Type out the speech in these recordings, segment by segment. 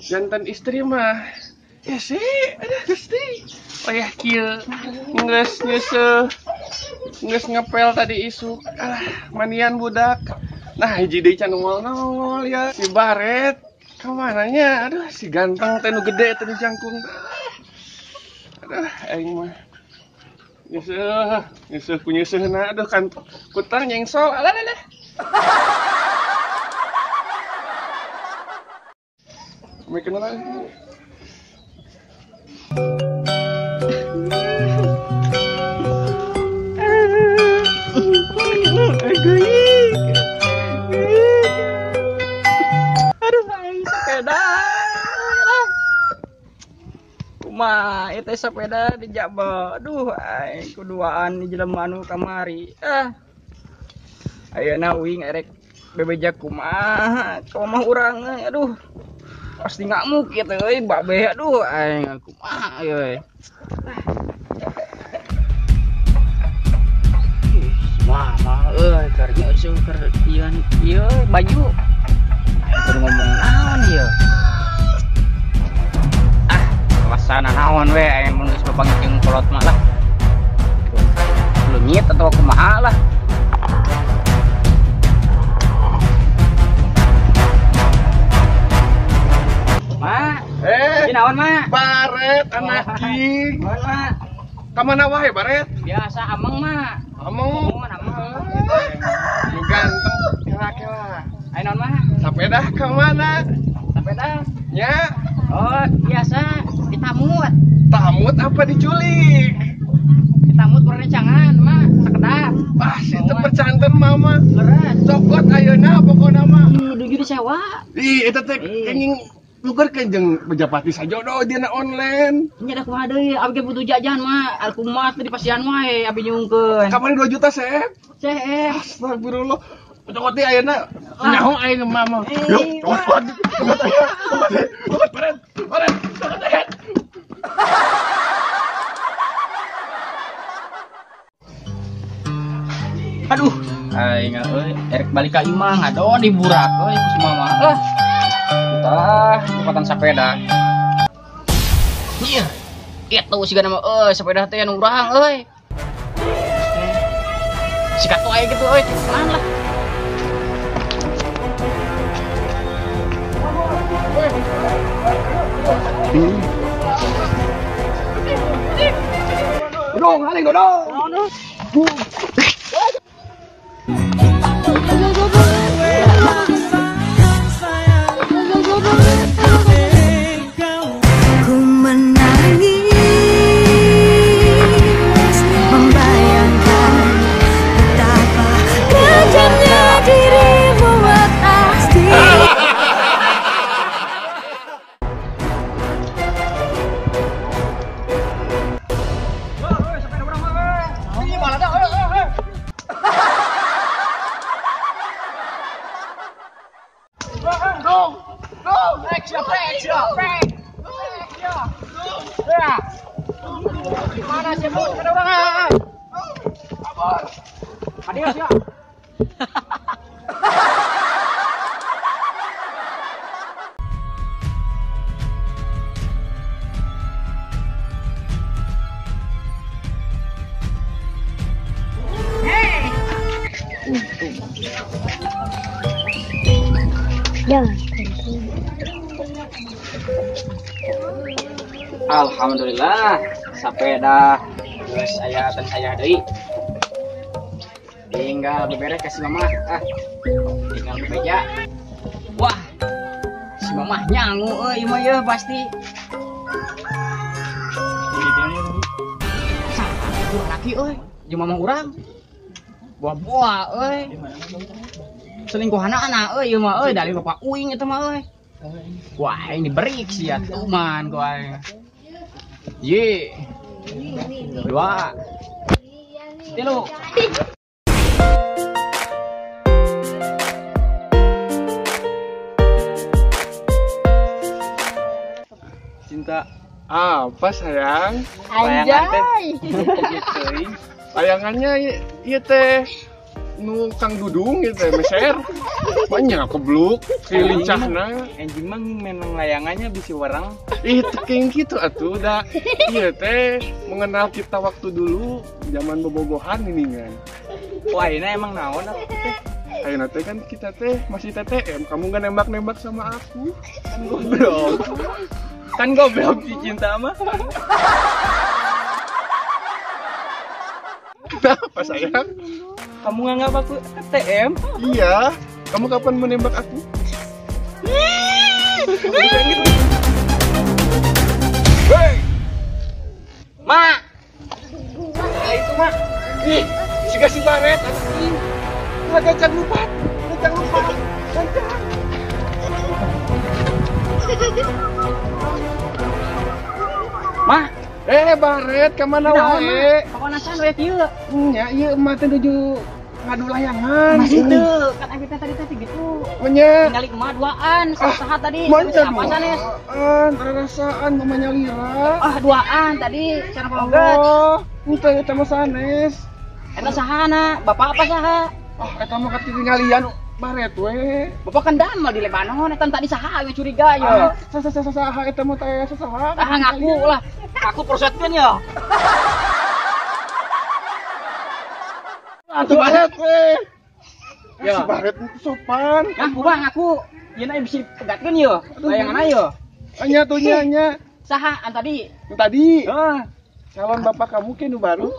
Jantan istri mah. Ya sih, aduh Gusti. Wayah kieu geus nyeuseuh. Geus ngepel tadi isuk. Alah, manian budak. Nah, hiji deui can nongol-nongol ya. Si Baret kamananya? Aduh, si ganteng teh nu gede teh nu jangkung. Aduh, aing mah. Nyeuseuh, nyeuseuh ku nyeuseuhna. Aduh kan kutang nyengsol. Alah alah. Mikir lagi. Aduh, aing sepeda. Kumaha ieu teh sepeda dijaba. Aduh, aing kuduaan di jelema anu kamari. Ah. Ayeuna uing erek bebeja kumaha ka omah urang euy. Aduh. Pasti ngamuk kieu teh euy babe. Aduh, aing kumaha euy. Mama euy keur nyeuseum keur ieu ieu baju. Aing kudu ngomong naon ieu? Ah, kawasan naon we aing mun geus bapanggih jeung kolot mah lah. Leungit atau kumaha lah. Ma, eh, naon ma? Baret anak king. Naon ma? Ka mana wae Baret? Biasa ameng ma. Ameng. Lu ganteng kela-kela. Ayo naon ma? Sepeda ka mana? Sepeda? Ya. Oh, biasa ditamut. Tamut apa diculik? Ditamut kurang cangan ma, sakedap. Ah, situ percanten mama. Leres. Cokot ayeuna pokona mah. Duit disewa. Ih, eta teh kenging nukerkeun jeung bejapati sajodoh dina online. Nya da kumaha deui, abi ge butuh jajan mah, kumaha teh dipasihan wae abi nyungkeun. Kamari 2 juta seep. Seep. Astagfirullah. Cokot deui ayeuna. Nyaho aing mama. Yuk, cokot. Cokot aya. Cokot baret. Baret. Cokot aya. Aduh, aing euy, erek balik ka imah ngadon diburak euy ku si mama. Ah. Tah, tempatan sepeda. Iya. Itu siga nama euy, sepeda teh anu urang euy. Sikat wae gitu euy, pelan lah. Dodong, haling dodong. Ku menangis membayangkan betapa kejamnya dirimu atas diri. Mana sih bu? Ada orang. Kabur. Adios ya. Jangan. Alhamdulillah, sepeda geus aya dan saya deui. Tinggal beberes ke si mamah. Ah, tinggal bebeja. Wah, si mamah nyangu euy mah yeuh pasti. Satu laki euy, jeung mamah urang. Buah-buah euy. Selingkuhanna anak euy ieu mah euy dari bapak uing eta mah euy. Wah, ini berik sih ya, tuman gua. Ye. 2 3. Cinta apa sayang? Anjay. Layangannya iya teh. nu Kang Dudung gitu meser. Banyak kebluk, si lincahna. Anjing mah menang layangannya bisi warang. Ih, teking gitu atuh da. Ieu teh mengenal kita waktu dulu zaman bobogohan ini kan. Wah, ini emang naon atuh teh? Ayeuna teh kan kita teh masih TTM, kamu nggak nembak-nembak sama aku. Kan goblok. Kan goblok si cinta mah. Kenapa sayang? Kamu nganggap aku TTM? Iya. Kamu kapan menembak aku? Hei! Ma! Nah, itu mak. Ih, siga si baret anjing. Gancang lupat, gancang lupat, gancang. Ma, baret kemana wae? Kepanasan we kieu. Nya ieu emak teh nuju ngadu layangan. Masih teu, kan abi teh tadi teh gitu. Nya. Tinggali emak duaan, saha tadi? Siapa sanes? Duaan, rarasaan mamanya lira. Ah, duaan tadi cara pamungkas. Oh, henteu eta mah sanes. Eta sahana? Bapak apa saha? Ah, eta mah katinggalian baret we. Bapak kan damel di Lebanon, eta tadi saha we curiga yo. Saha eta mah teh saha. Ah, ngaku lah. Aku prosetkeun yo. Atuh baret we. Ya, si baret itu sopan. Ngaku mah ngaku. Yeuna bisa pegatkeun yo. Layangan yo. Anya tuh nya nya. Saha an tadi? Tadi. Heeh. Calon bapak kamu ke nu baru.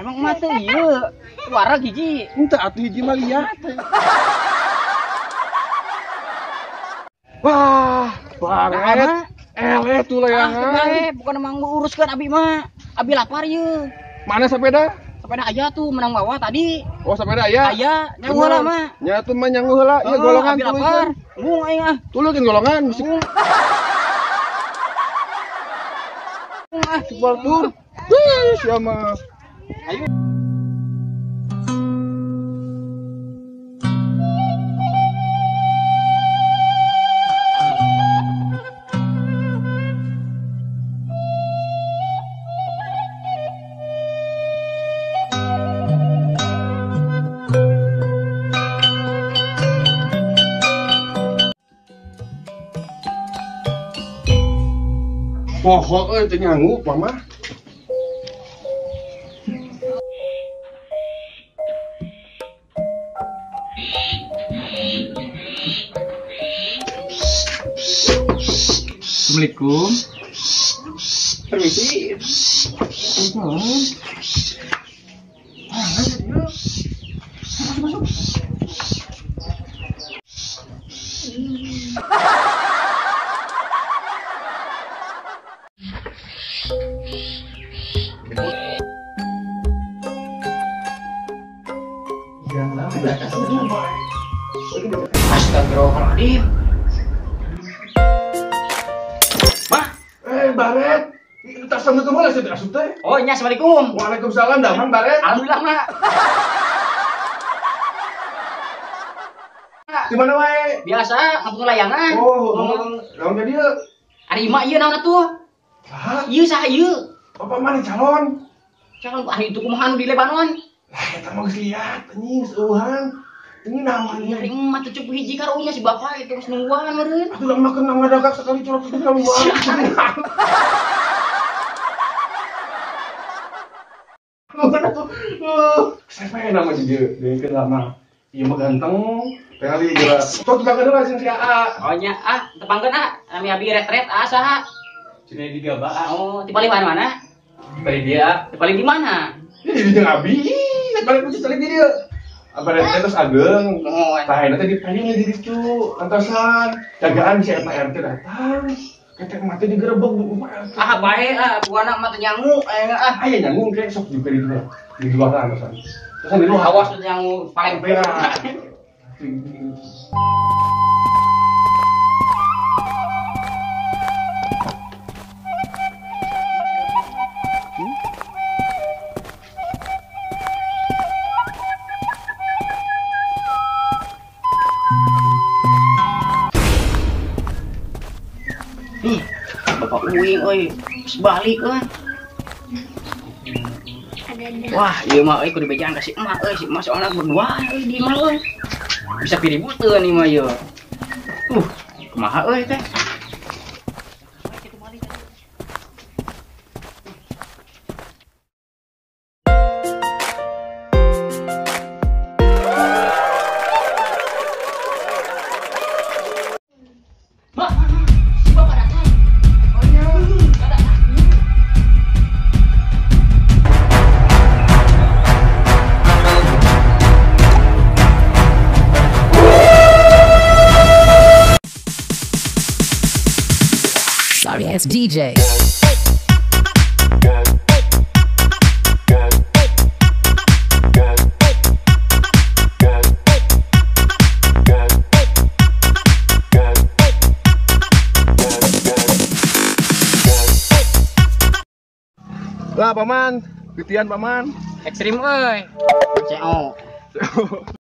Emang mah teu ieu. Wareg hiji. Henteu atuh hiji mah liat. Wah, baret. Eleh tuh layangan. Ah, bukan emang nguruskeun abi mah. Abi lapar ieu. Mana sepeda? Sepeda aya tuh menang bawah tadi. Oh, sepeda aya. Aya, nyangu heula mah. Nya tuh mah nyangu heula. Ieu golongan abi lapar. Embung aing ah. Tulungkeun golongan musik. Ah, sebuah tur. Wih, sia mah. Ayo. Poho euy teu nyangu mah. Assalamualaikum. Permisi. Masuk. Astagfirullahaladzim. Mah, Baret. Tas assalamualaikum lah saya asup teh. Oh, nya assalamualaikum. Waalaikumsalam, damang Baret. Alhamdulillah, Mak. Di mana wae? Biasa, ngapung layangan. Oh, ngomong naon ka dieu? Ari emak ieu naon atuh? Saha? Ieu saha ieu? Bapak mana calon? Calon ari itu kumaha nu di Lebanon? Lah eta mah geus liat anjing seueuhan. Ini naon ieu? Ari emak teh cukup hiji karunya si bapak itu geus nungguan meureun. Atuh mah kena ngadagak sekali curug keluar. Mana tuh? Siapa yang nama juga? Dia lama. Iya mah ganteng. Pengali jelas. Sok tepangkeun heula jeung si AA. Oh nya ah, tepangkeun ah. Nami abi retret ah saha? Cina di Gaba ah. Oh, ti paling mana? Di paling dia. Di paling di mana? Di jeung abi. Di paling kunci calik di dieu. Apa retret terus ageng. Oh, tah eta teh di paling di ditu. Antosan jagaan si Pak RT datang. Ketek mati digerebek bu Pak RT. Ah bae ah, buana mah teu nyangu aya ah. Aya nyangu ke sok juga di dieu. Di dua kan antosan. Terus di luar awas teu nyangu paling berat. Ih, Bapak uing euy, geus balik euy. Wah, ieu mah euy kudu bejaan ka si emak euy, si emak soalna berdua euy di imah euy. Bisa piributeun ieu mah ieu. Kumaha euy teh? Mak, si bapak datang. Oh iya, datang. Sorry ass DJ. Lah paman, titian paman. Ekstrim euy. CO.